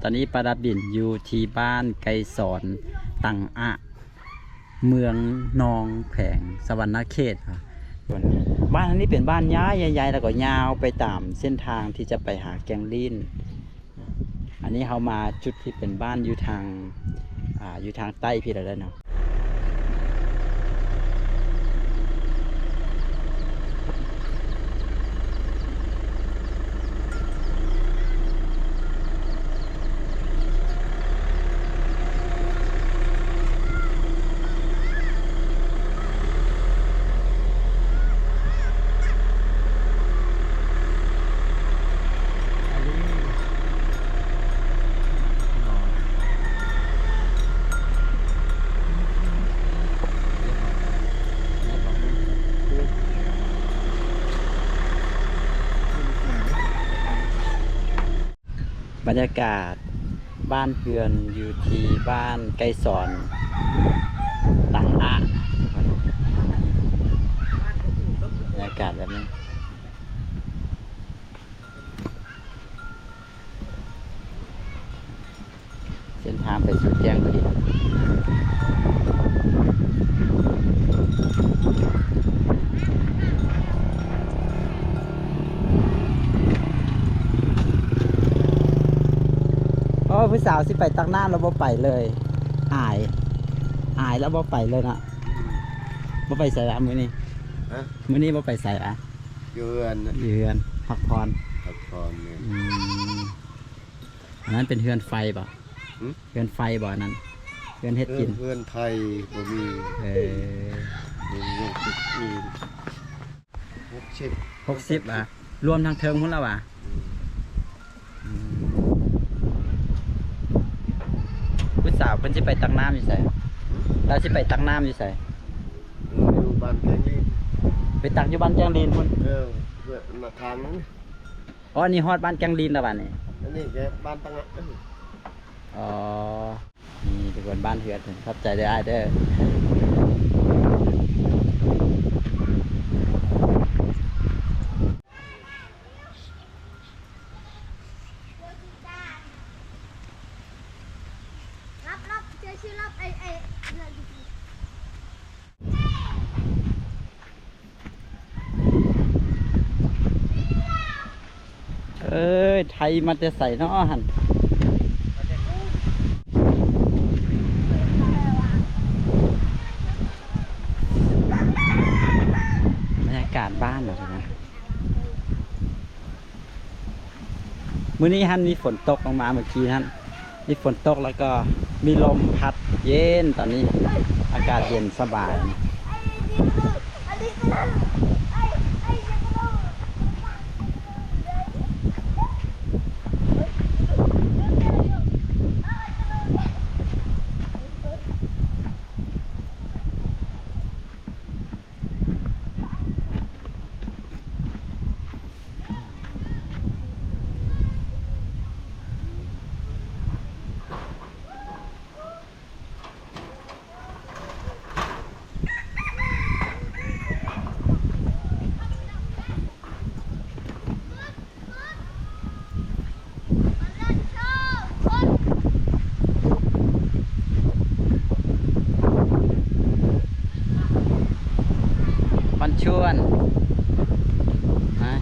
ຕອນນີ້ປາດາບິນຢູ່ທີ່ບ້ານໄກສອນຕັງອະ ເມືອງນອງ ແຂວງສະຫວັນນະເຂດ. ບ້ານອັນນີ້ເປັນບ້ານໃຫຍ່ໆ ແລ້ວກໍຍາວໄປຕາມເສັ້ນທາງທີ່ຈະໄປຫາແກ້ງລີ້ນ. ອັນນີ້ເຮົາມາຈຸດທີ່ເປັນບ້ານຢູ່ທາງ ອ່າ ຢູ່ທາງໃຕ້ພີ້ແລ້ວເນາະ. ບັນຍາກາດບ້ານເຮືອນຢູ່ທີ່ບ້ານໄກສອນຕັງອະ ບັນຍາກາດແບບນີ້. ເສັ້ນທາງໄປສູ່ແຈ້ງພີ້. ໂອ້ ຜູ້ສາວຊິໄປຕັກນ້ຳແລ້ວບໍ່ໄປເລີຍ ອາຍ ອາຍແລ້ວບໍ່ໄປເລີຍເນາະ. ບໍ່ໄປໃສລະມື້ນີ້? ຮະ? ມື້ນີ້ບໍ່ໄປໃສລະ? ຢູ່ເຮືອນ ຢູ່ເຮືອນ ພັກຜ່ອນ ພັກຜ່ອນແມ່ນ. ອືມ ອັນນັ້ນເປັນເຮືອນໄຟບໍ່? ຫຶ? ເຮືອນໄຟບໍ່ອັນນັ້ນ? ເຮືອນເຮັດກິນ ເຮືອນ ເຮືອນໄທບໍ່ມີ. ເອີ ມີ ມີ ມີ ຫົກສິບ ຫົກສິບ ອ່າ ລວມທາງເທິງພຸ້ນລະຫວາ? ອືມ ອືມ ຜູ້ສາວເພິ່ນຊິໄປຕັກນ້ຳຢູ່ໃສ? ຫຶ? ລາວຊິໄປຕັກນ້ຳຢູ່ໃສ? ຢູ່ບ້ານແກ້ງລີ້ນ ໄປຕັກຢູ່ບ້ານແກ້ງລີ້ນພຸ້ນ. ເອີ ເພື່ອນາທາງນັ້ນ. ອໍ ອັນນີ້ຮອດບ້ານແກ້ງລີ້ນແລ້ວບາດນີ້? ອັນນີ້ແກບ້ານຕັງອະ. ອໍ ນີ້ທຸກຄົນ ບ້ານເຮືອນ. ຂອບໃຈເດີອ້າຍເດີ. ເອີຍ ໄທມາແຕ່ໃສເນາະຫັ້ນ? ບັນຍາກາດບ້ານເນາະ. ມື້ນີ້ຫັ້ນມີຝົນຕົກລົງມາ ເມື່ອກີ້ຫັ້ນມີຝົນຕົກ ແລ້ວກໍມີລົມພັດເຢັນ. ຕອນນີ້ອາກາດເຢັນສະບາຍ. ມັນຊວນ ຮະ?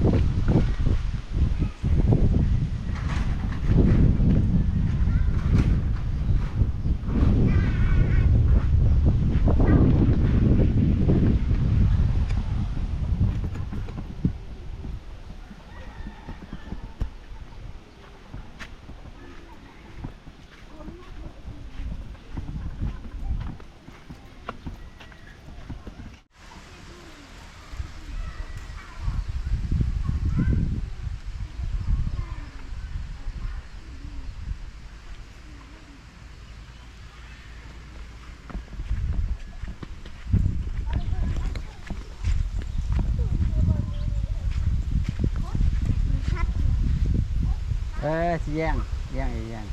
ເອີ ຊິແຍ່ງ ແຍ່ງ ແຍ່ງ.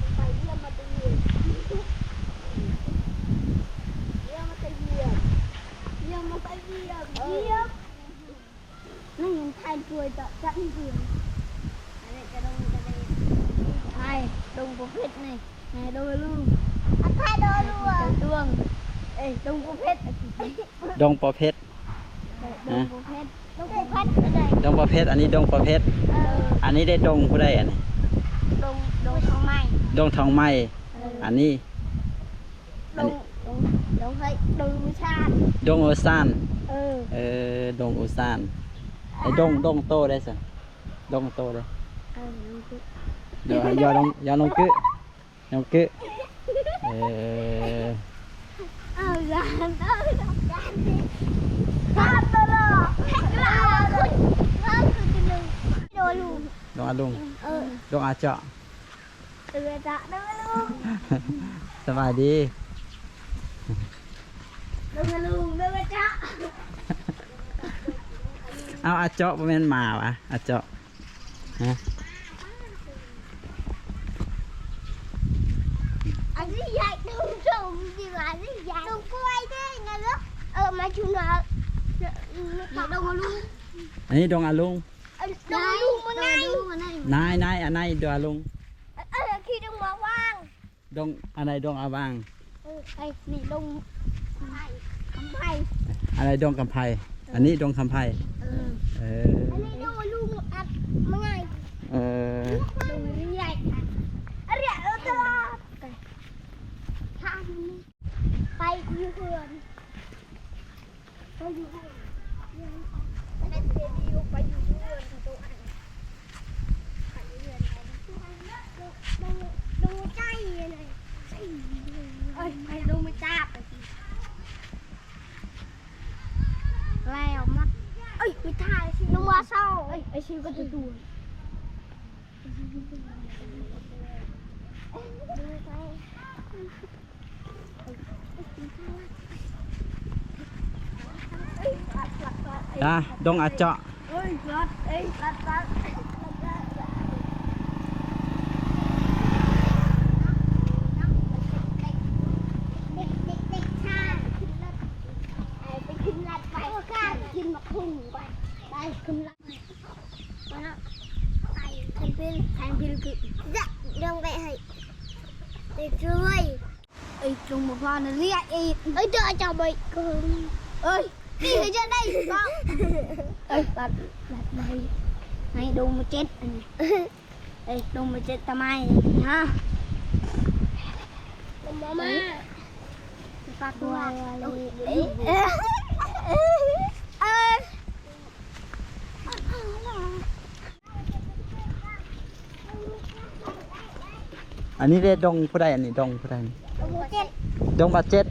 ເ ເພັດນີ້ ແມ່ດົງອະລຸງ ອາຄາດົງອະລຸງ ດົງ ເອີຍ ດົງປະເພັດ ດົງປະເພັດ ເອີຍ ດົງປະເພັດ ດົງປະເພັດ ດົງປະເພັດ ອັນນີ້ດົງປະເພັດ ເອີ ອັນນີ້ໄດ້ດົງຜູ້ໃດອັນນີ້ ດົງ ດົງທອງໄມ້ ດົງທອງໄມ້ ເອີ ອັນນີ້ ອັນນີ້ ດົງ ດົງ ດົງເຮີ້ຍ ດົງອູຊານ ດົງອູຊານ ເອີ ເອີ ດົງອູຊານ ເອີ ເອີ ດົງ ດົງໂຕໄດ້ຊັ້ນ ດົງໂຕເດ້ ເອີ ດົງກຶ ດອ ຢໍດົງ ຢໍດົງກຶ ດົງກຶ ເອີ ເອົາລະ ເອົາລະ ດົງອາລຸງ ເອີ ດົງອາເຈາະ ເອີ ເຈົ້າ ເດີລຸງ ສະບາຍດີ ເດີລຸງ ເດີເຈົ້າ ເອົາ ອາເຈາະ ບໍ່ແມ່ນໝາຫວາ ອາເຈາະ ຮະ ອັນນີ້ໃຫຍ່ ດົງ ດົງດີກວ່າ ອັນນີ້ໃຫຍ່ ດົງກ້ວຍເດ້ນະລູກ ເອີ ມາຈຸນາ ດົງອາລຸງ ອັນນີ້ດົງອາລຸງ ອັນ ດົງອາລຸງ ມັນນາຍ ນາຍ ນາຍ ອັນໃນດົງອາລຸງ ເອີ ເອີ ຂີ້ດົງມາວາງ ດົງ ອັນໃດດົງອາວາງ ເອີ ໄອ້ນີ້ດົງຄຳໄພ ອັນໃດດົງຄຳໄພ ເອີ ອັນນີ້ດົງຄຳໄພ ເອີ ເອີ ອັນນີ້ດົງອາລຸງ ອັດມາໄງ ເອີ ດົງເລື້ອຍ ອາເຣຍ ເອີ ຕະຫຼາດ ໄປຢູ່ເຮືອນ ໄປຢູ່ເຮືອນ ໄປຢູ່ເຮືອນ ໄປຢູ່ເຮືອນ ເອີຍ ໄປດູມາຈັບ ແລ້ວມັດ ເອີຍ ໄປຖ່າຍຊິ ລົງມາເຊົາ ເອີຍ ໄອ້ຊິວກໍຈະດູ ອ່າ ດົງອາເຈາະ ໄປຂຶ້ນລັດ ໄປຂຶ້ນລັດ ໄປຂຶ້ນລັດ ໄປຂຶ້ນລັດ ແທງພິນ ແທງພິນຄື ຈະ ລອງໄປໃຫ້ ໄປຊ່ວຍ ເອີຍ ຈົງບໍ່ພານະເລຍອີກ ເອີຍ ເຈົ້າ ເຈົ້າໄປ ເອີຍ ນີ້ຈະໄດ້ ເອີຍ ລັດ ລັດໄປ ໃຫ້ດົງມາເຈັດ ອັນນີ້ ເອີຍ ລົງມາເຈັດຕະໄມນະ ລົງມາ ມາ ປາກຕົວ ເອີ ເອີ ເອີ ອັນນີ້ເດ້ ດົງຜູ້ໃດ ອັນນີ້ດົງຜູ້ໃດ ດົງບາດເຈັດ ດົງບາດເຈັດ